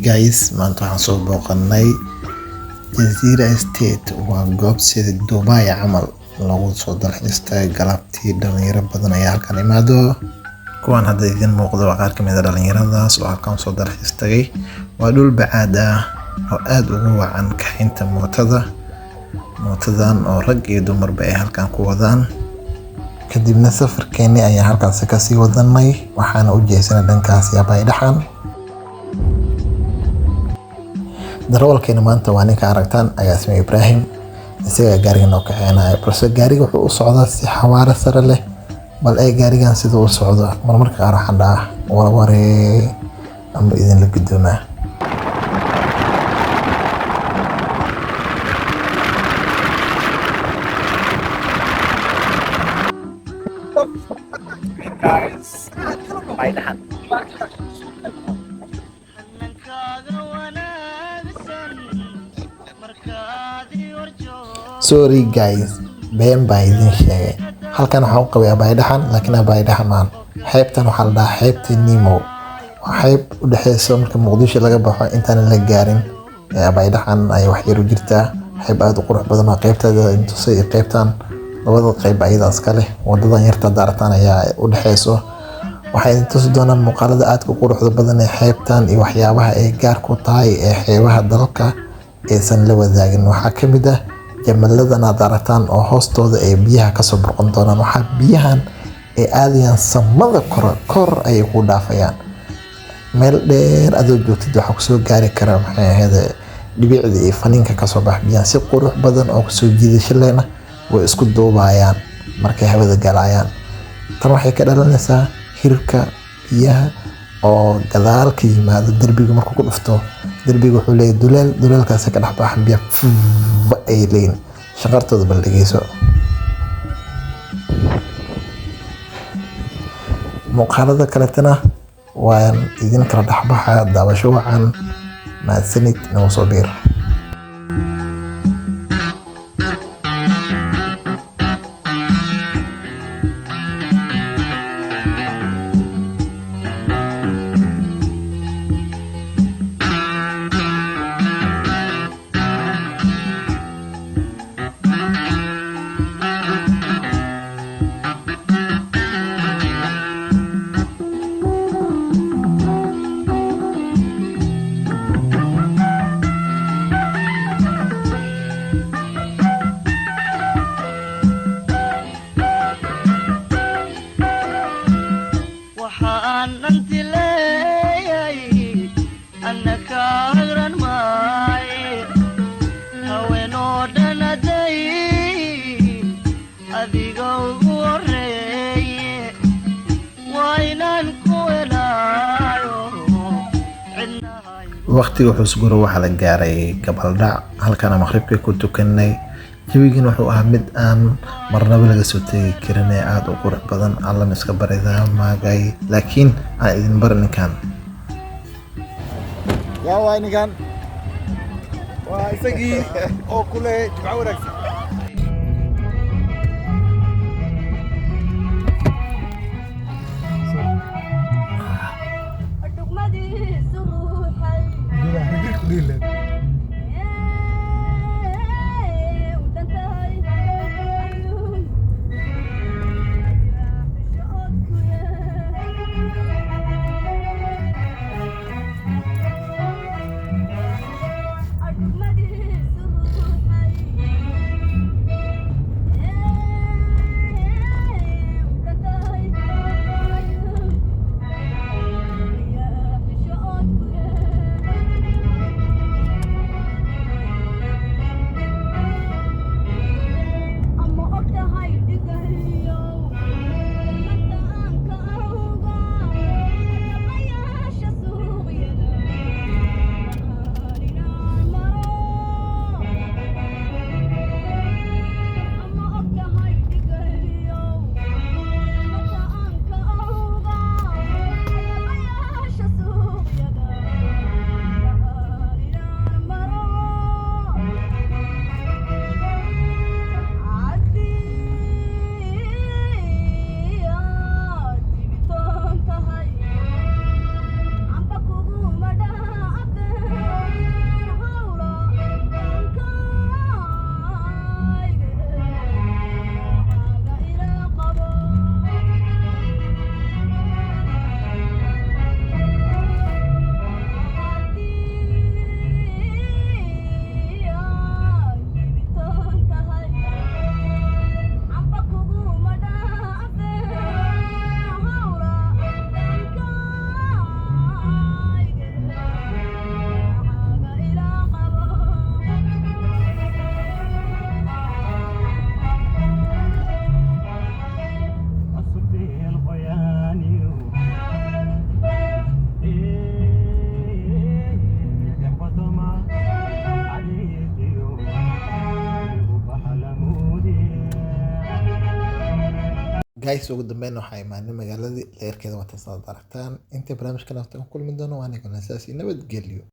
Guys, maanta waxaan soo booqanay Jazeera Estate. Waa goob sida Dubai camal lagu soo dalxiis tagay galabtii. Dhalinyaro badan ayaa halkan imaado. Kuwan hadda idin muuqdo waa qaar kamid ah dhalinyaradaas oo halkan soo dalxiis tagay. Waa dhul bacaad ah oo aad ugu wacan kaxaynta mootada. Mootadan oo rag iyo dumarba ay halkan ku wadaan. Kadibna safarkeennii ayaan halkaasi kasii wadanay, waxaana u jeesanay dhankaas Yabaydhaxan. Darawalkeena maanta waa ninka aragtaan, Agaasime Ibraahim. Isagaa gaariga noo kaxeynaya, balse gaariga wuxuu u socdaa si xawaare sare leh. Bal ee gaarigan siduu u socdo, marmarka qaar waxaan dhahaa warwaree ama idinla gudoomaa. Guys, Baydhaxan. Sorry guys, been baan idin sheegay. Halkan waxaan u qabay Abaydhaxan, laakiin Abaydhaxan maan. Xeebtan waxaa la dhahaa xeebta Nemo. Waa xeeb u dhexeyso marka Muqdisho laga baxo intaan la gaarin Abaydhaxan ayay wax yar u jirtaa. Xeeb aad u qurux badan waa qeybteeda intusay iyo qeybtan, labada qeyb ayada iska leh. Wadadan yarta daartaan ayaa u dhexeyso. Waxaa idin tusi doonaa muuqaalada aadka u quruxda badan ee xeebtan iyo waxyaabaha ay gaar ku tahay ee xeebaha dalka aysan la wadaagin. Waxaa ka mid ah jamaladan aad aragtaan oo hoostooda ay biyaha kasoo burqan doonaan. Waxaa biyahan ay aadayaan samada kor, kor ayay ku dhaafayaan. Meel dheer adoo joogtid waxaa kusoo gaari kara, maxay ahayd, dhibicda iyo faniinka kasoo bax biyaha. Si qurux badan oo kusoo jiidasho lehna way isku duubayaan markay hawada galayaan. Tan waxay ka dhalanaysaa hirka biyaha oo gadaal ka yimaado. Derbiga markuu ku dhufto, derbiga wuxuu leeyahay duleel, duleelkaasi ka dhex baxan biyaha ay leeyihin. Shaqartooda bal dhegeyso. Muuqaalada kaletana waan idin kala dhexbaxa. Daawasho wacan, mahadsanid, nagu soo biir. Waxaan dhanti leeyay anna kaagran maaye, haweenoo dhan aday adiga ugu horeeye, waa inaan ku helaayo cidnahay. Waqtiga xusguro waxaa la gaaray gabaldhac. Halkana maqribkii ku tukanay. Jawigan wuxuu ahaa mid aan marnaba laga soo tegi karin ee aada u qurux badan. Alla iska baridaa maagay, laakiin aan idin bar ninkan. Yaa waay ninkan? Waa isagii oo ku leh jimco wanaagsan. Dhugmadiisu ruuxay u dantahay ayuun. Dhugmadiisu ruuxay. Guys, ugu dambeyn waxaa imaanay magaaladii leerkeeda watan, saad aragtaan. Inta barnaamijkan ku kulmi doono, waa aniguna saasi nabadgelyo.